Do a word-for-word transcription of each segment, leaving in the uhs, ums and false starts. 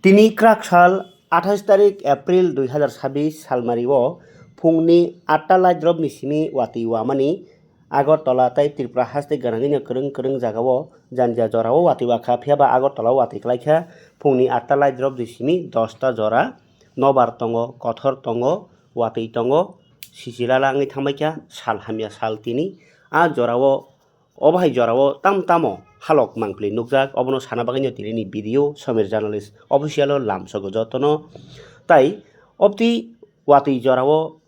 Tini kwrak sal athais tarik April dui hazar sabis salmari o phungni atta laidrop ni simi watwi wamani Agartala tei Tripura haste gwnangwino kwrwng kwrwng jagao janja jorao watwi wakha, phiya ba Agartala o watwi klaikha phungni atta laidrop ni simi dosta jora. Nobar tongo, kothor tongo, watwi tongo, sichilala wngwi thangbaikha, sal hamya sal tini. A jorao Obo hai jorao tam tamo halok mangpili nukjak, obono sana bagwino tinini video Somir Journalist Official o lamsogo jotono. Tai obti watwi jorao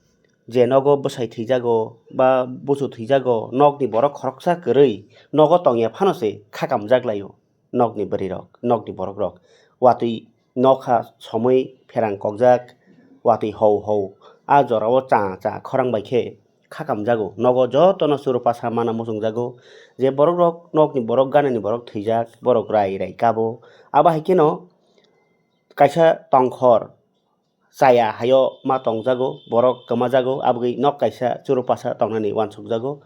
je nogo bwsai thwijago ba buchu thwijago, nokni borok khoroksa kwrwi nogo tongya phano se khakamjak laio nokni bwrwirok, nokni borokrok. Watwi nokha somwi pherang kokjak, watwi hou hou a jorao cha cha khorang bai khe khakamjago. Nogo jotono churupasa mana muchungjago, je borokrok nokni borok ganani borok thwijak, borok rai rai kabo. Abo hai kheno kaisa tongkhor chaya haio ma tongjago, borok kwmajago, aboni nok kaisa churupasa tongnani uansukjago.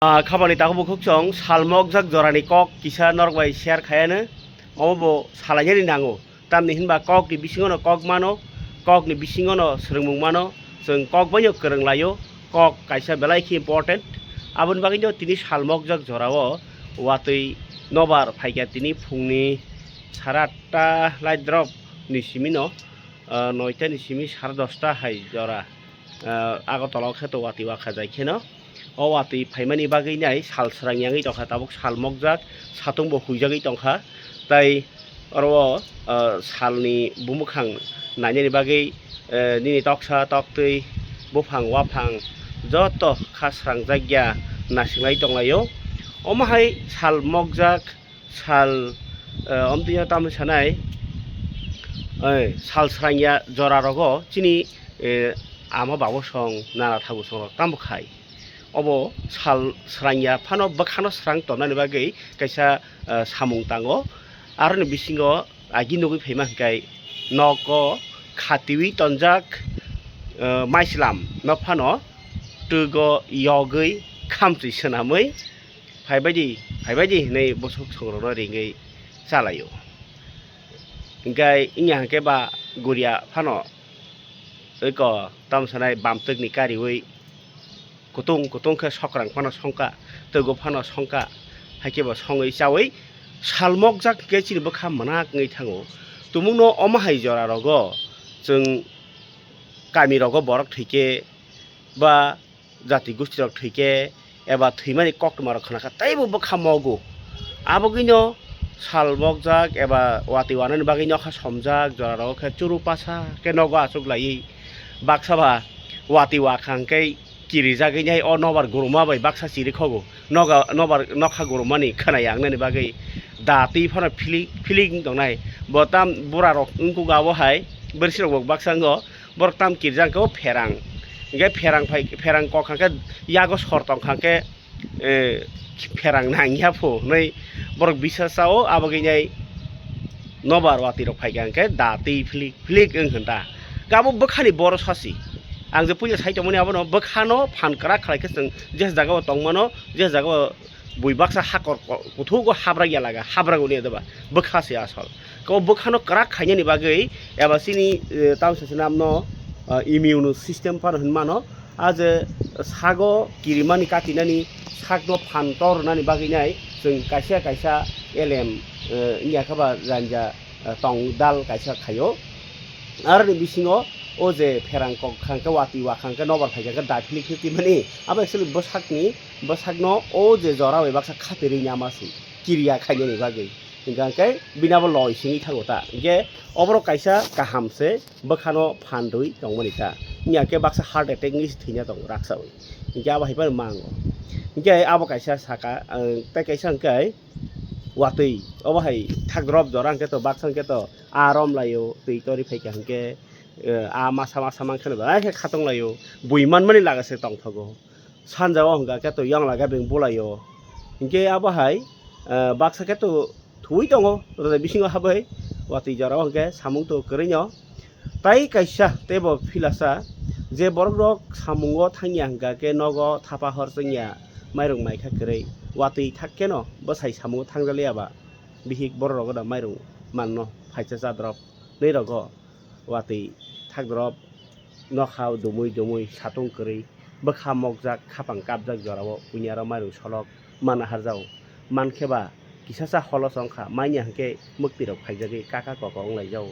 Ah, khabani takhuk bukhuk chwng salmokjak jorani kok kisa norok bai share khayano, omo bo salainani nango. Tamni hinba kokni bisingono kok mano, kokni bisingono swrwngmung mano, chwng kok baino kwrwng laio, kok kaisa belai khe important. Aboni bagwino tini salmokjak jorao watwi nobar phaikha tini phungni sare atta laidrop ni simino, ah, noita ni simi sare dosta hai jora, ah, Agartala o khe to watwi wakha jai kheno. O watwi phaimani bagwi nai sal srang yangwi tongkha, tabuk sal mokjak, satung bo huijagwi tongkha. Tai oro o, ah, salni bumukhang nainani bagwi, eh, nini toksa toktwi buphang waphang joto kha srangjakya nasinglai tonglaio. Omo hai sal mokjak sal, eh, omtwino tamni sanai, eh, sal srangya jora rogo chini, eh, ama babo song nana thabu song rok tamo khai. Obo sal srangya phano bwkhano srang tongnani bagwi kaisa, eh, samung tango. Aroni bisingo agi nugwi phaima hwnkhe nogo khatiwi tonjak, eh, maislam no phano twgo yogwi khamchwi swnamwi phaibaidi, phaibaidi hinwi bwswk songrokno ringwi chalaio. Hinkhe wngya hinkhe ba guria phano eko tamo sanai bamtwkni kariwi kutung kutung khe sokrang phano songkha, twgo phano songkha, haikhe bo songwi chawi salmokjak hinkhe chini bwkha mwnak wngwi thango. Tumungno omo hai jora rogo chwng kami rogo borok thwikhe ba jati gosti rok thwikhe eba thwimani koktwma rok khna kha teibo bwkha mogo. Abogwino sal mokjak eba watwi wanani bagwi nokha somjak jora rogo khe churu pasa khe nogo achuk laiwi baksa ba watwi wakha hwnkhe kirijagwi nai o nobar guruma bai baksa chiri khogo. Noga, nobar nokha gurumani khwnaya wngnani bagwi da twi phano philik philik wng tongnai. Bo tam bura rok wngkuk abo hai bwrwisi rok bo baksa wngo. Borok tam kirijak khe o pherang. Hinkhe pherang phai, pherang kok kha khe yago sor tong kha khe, eh, pherang nang ya pho hinwi borok bisa chao, abogwi nai nobar watwi rok phai kha hinkhe da twi philik philik wng kha da. Khe abo bwkhani boro sasi. Ang je puila sai tongmani abono bwkhano phan kwrak khlai khe chwng je jaga o tongmano, je jaga o bui baksa hakor ko-, kuthuk o habrak ya laga, habrak uni doba, bwkha se asol. Ko bwkhano kwrak khainani bagwi eba chini, eh, tamo sasana amno, ah, immune system phano hinmano, a je sago kirimani katinani sakno phan tor rwnani bagwi nai chwng kaisa kaisa elem, eh, wngya khe ba janja, eh, tong dal kaisa khaio. Aroni bisingo o je pherang kok kha hwnkhe watwi wakha hwnkhe nobar phai kha hwnkhe daphilik phirti mani abo actually bwsakni, bwsakno o je jora bai baksa khatirwi nama se kiriya khainani bagwi. Hinkha hwnkhe bini abo loi singwi thango ta. Hinkhe oborok kaisa kaham se bwkhano phan rwi tongmani ta. Wngya khe baksa heart attack wngwi se thwina tongo raksawi. Hinkhe abo hai phano mango. Hinkhe abo kaisa saka, ang tei kaisa hwnkhe watwi obo hai thak drop jora hwnkhe to baksa hwnkhe to a rom laio twi tori phaikha hwnkhe, eh, a masa masa mankhe no belai khe khatong laio. Bui manmani laga se tongthogo. Sanja o hwnkha khe to yang laga beng bulaio. Hinkhe abo hai, eh, baksa khe to thuwi tongo, rwjak bisingo habwi watwi jora o hwnkhe samung to kwrwino. Tai kaisa teibo philasa je borok rok samungo thangya hwnkha khe nogo thapa hor chwngya mairung maikha kwrwi. Watwi thak kheno bwsai samungo thangjakliya ba bihik borok rogo da mairung manno phaisa chadrop nwi rogo watwi thakdrop nokha dumui dumui satung kwrwi bwkha mokjak khapang kapjak jorao punyaro mairung solok mana harjao. Mankhe ba kisasa holo chongkha, manya hwnkhe mwktwirok phaijagwi kaka koko wnglaijao.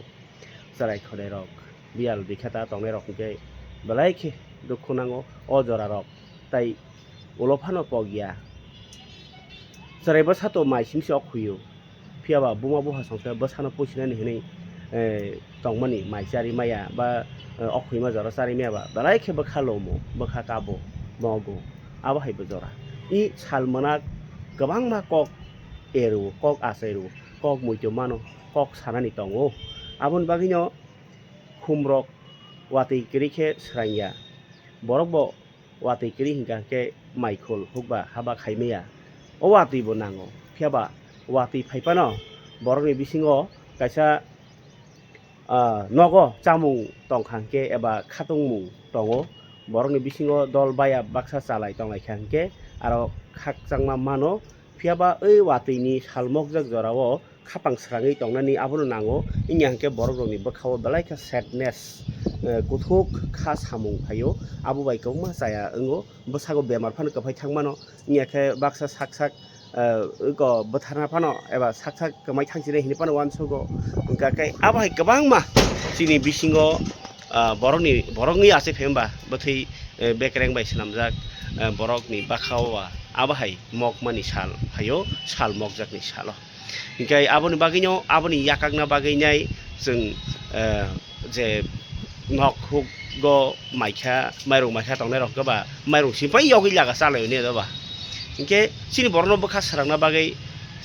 Chwrai khwnairok, biyal bikheta tongnairok hwnkhe belai khe dukhu nango o jorarok, tai ulo phano pok ya. Chwrai bwsa to mai simi se ok huio, phiya ba buma bupha songkhe bwsano pusinani hwnwi, eh, tongmani mai chari maya ba, eh, ok huima jora chari maya ba belai khe bwkha lomo, bwkha kabo, mogo, abo hai bo jora. I sal mwnak kwbangma kok ero, kok achai ro, kok muitu mano, kok sanani tongo. Aboni bagwino khumrok watwi kwrwi khe swrang ya. Borok bo watwi kwrwi hinkha hwnkhe maikhul hukba haba khai maya. O watwi bo nango, phiya ba watwi phai phano borokni bisingo kaisa, ah, nogo chamung tongkha hwnkhe eba khatungmung tongo. Borokni bisingo dol baya baksa chalai tonglaikha hwnkhe aro khakchangma mano. Phiya ba wi watwini sal mokjak jorao khapang srangwi tongnani abono nango, wngya hwnkhe borokrokni bwkhao belai khe sadness, eh, kuthuk kha samung phaio, abo bai kwbangma chaya wngo, bwsago bemar phano kwphai thangmano, wngya khe baksa sak sak, eh, eko bwtharna phano eba sak sak kwmai thangsinai hinwi phano uansugo, wngkha khe abo hai kwbangma chini bisingo, ah, borokni, borokni achai phaima ba bwthwi, eh, bekereng bai swnamjak, eh, borokni bwkhao ba abo hai mokmani sal phaio, sal mokjakni salo. Hinkhe aboni bagwino, aboni yakakna bagwinai chwng, eh, je nok hugo maikha, mairung maikha tongnairok khe ba mairung simi phai yogwi laga chalaio ne ba. Hinkhe chini borokno bwkha srangna bagwi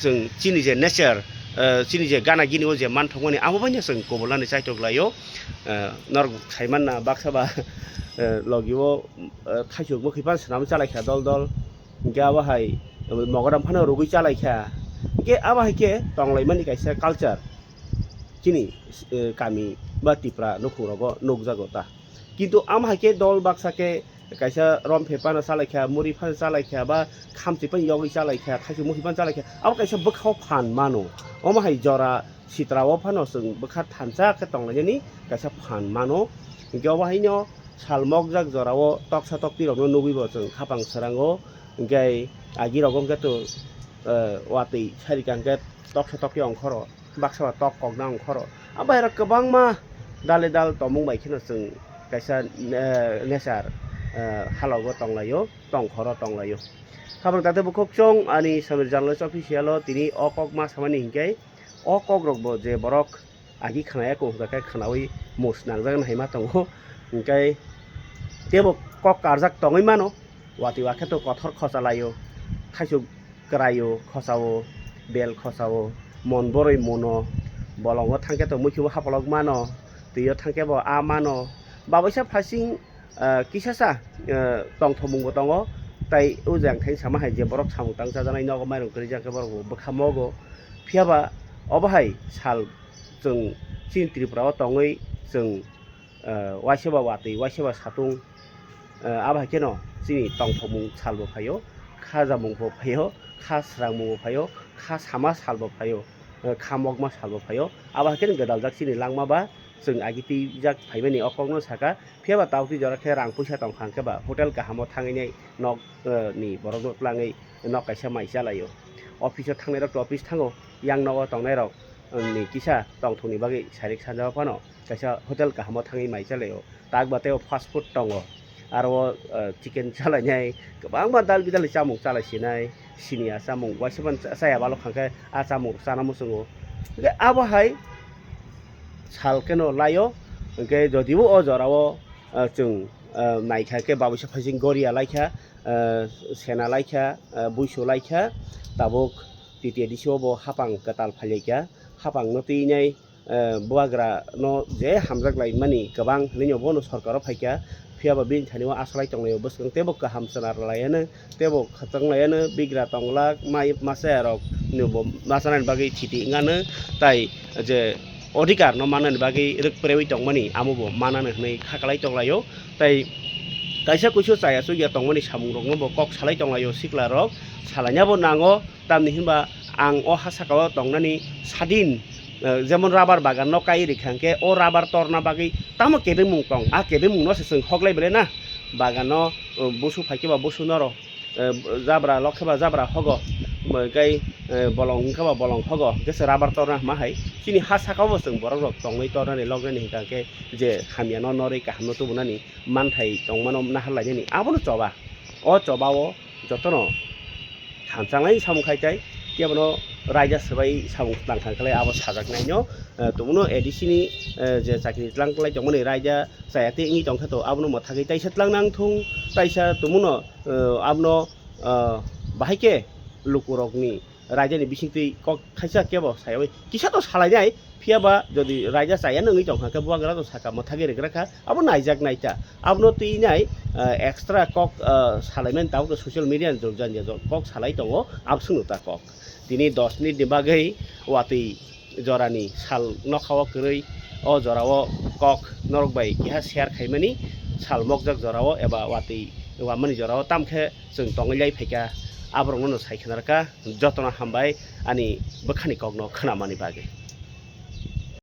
chwng chini je nature, eh, chini je gana gini o je manthokmani abo bai no chwng kobolnani chaitok laio. Eh, norok saimanna baksa ba, eh, logi o, eh, thaisuk mwkhwi phano swnam chalaikha dol dol. Hinkhe abo hai mogodam phano rwgwi chalaikha. Hinkhe abo hai khe tonglaimani kaisa culture chini, eh, kami ba Tipra nukhungrogo nukjago ta. Kintu amo hai khe dol baksa khe kaisa romphe phano chalaikha, muri phano chalaikha, ba khamchi phano yogwi chalaikha, thaisuk mwkhwi phano chalaikha. Abo kaisa bwkhao phan mano. Omo hai jora sitrao phano chwng bwkha thansa khe tonglainani kaisa phan mano. Hinkhe obo haino sal mokjak jorao toksa toktwirokno nugwi bo chwng khapang srango. Hinkhe agirok wngkhe to, eh, watwi sarikha hinkhe toksa tokti ongkhoro, baksa ba tok kokna ongkhoro. Abo hai rok kwbangma dale dal tongmung bai kheno chwng kaisa, eh, nature, eh, halogo tonglaio, tongkhoro tonglaio. Habang tate bukhuk chwng ani Samir Journalist Official o tini o kok ma samani hinkhe o kok rok bo je borok agi khwnaya kok hwnkha khe khwnawi mus nangjak nai ma tongo. Hinkhe tebo kok karjak tongwi mano, watwi wakhe to kothor khosa laio, thaisuk kwraio khosao, bel khosao, mon borwi muno, bolongo thangkhe to muikhebo hapolok mano, twio thangkhe bo a mano, baboisa phasing, ah, kisasa, ah, tongthokmungbo tongo, tai o jang khe sama hai je borok samung tang chajaknai nogo mairung kwrwi jang khe borok bo bwkha mogo, phiya ba obo hai sal chwng chini Tripura o tongwi chwng, ah, waisa ba watwi, waisa ba satung, ah, abo hai kheno chini tongthokmung salbo phaio, kha jamungbo phaio, kha srangmungbo phaio, kha sama salbo phaio, ah, kha mokma salbo phaio, abo hai kheno gwdaljak chini langma ba chwng agi twijak phaimani o kokno saka. Phiya ba taukti jora khe rang puisa tong kha hwnkhe ba hotel kahamo thangwi nai nok, eh, ni borokno twlangwi nok kaisa mai chalaio. Office o thangnai rok to office thango, yang nogo tongnai rok, eh, ni kisa tongthokni bagwi sarik sanja o phano kaisa hotel kahamo thangwi mai chalaio. Tak ba tei o fast food tongo, aro o, eh, chicken chalainai, kwbangma dal bidal ni chamung chalai sinai, siniya chamung waisa phano chaya balo kha khe a chamung chana muchungo. Hwnkhe abo hai sal kheno laio, hwnkhe jodibo o jorao, ah, chwng, ah, naikha khe babuisa phaising goria laikha, ah, sena laikha, ah, buisu laikha, tabuk T T A D C o bo hapang kwtal phailaikha, hapangno twinai, ah, bubagrano je hamjak laimani kwbang hinwi bono sorkaro phaikha, phiya ba bini thani o asalai tonglaio bwskang teibo kaham chwla rwlaiano. Teibo khachang laiano bigra tonglak mai masa rok no bo masa nani bagwi thiti wngano, tai je odhikar no mannani bagwi rwk prewi tongmani amo bo manano hinwi khakalai tonglaio. Tai kaisa kuisu chaya chukya tongmani samung rokno bo kok salai tonglaio sikla rok, salaina bo nango, tamni hinba ang o ha saka o tongnani sadin Eh, jemon rubber bagan no kai rikha hwnkhe o rubber torna bagwi tamo kebengmung tong, a kebengmung no se chwng hoklai belai na. Bagan no, eh, busu phaikhe ba busu noro, eh, jabra lokkhe ba jabra hogo, bo kai, eh, bolong hwnkhe ba bolong hogo, hwnkhe se rubber torna hwnma hai. Chini ha saka o bo chwng borok rok tongwi tornani loknani hwnkha hwnkhe je hamya no norwi kaham no tubunani manthai tongmano nahar lainani abono choba. O choba o jotono thanchanglaini samung khai tai, kebono raida swbai samung tang thang khlai abo sajaknaino, eh, tumuno A D C ni, eh, je chakri tlang klai tongmani raida chaya tei wngwi tongkha to abono mwthagwi taisa tlang nang thung, taisa tumuno, eh, abono, eh, bahai khe lukurokni raidani bisingtwi kok thaisa kebo sayawi kisa to salainai, phiya ba jodi raida chaya no wngwi tongkha khe bubagra to saka mwthagwi rwgra kha, abo naijak nai ta. Abono twi nai, ah, extra kok, ah, salaimani tabuk social media ni jok jani jok kok salai tongo, abswngno ta kok. Tini dos minute ni bagwi watwi jorani sal nokha o kwrwi o jora o kok norok bai keha share khaimani sal mokjak jora o eba watwi wamani jora o tamkhe chwng tongwi lai phaikha, aborokno no sai khna rwkha. Jotono hambai ani bwkhani kokno khwnamani bagwi.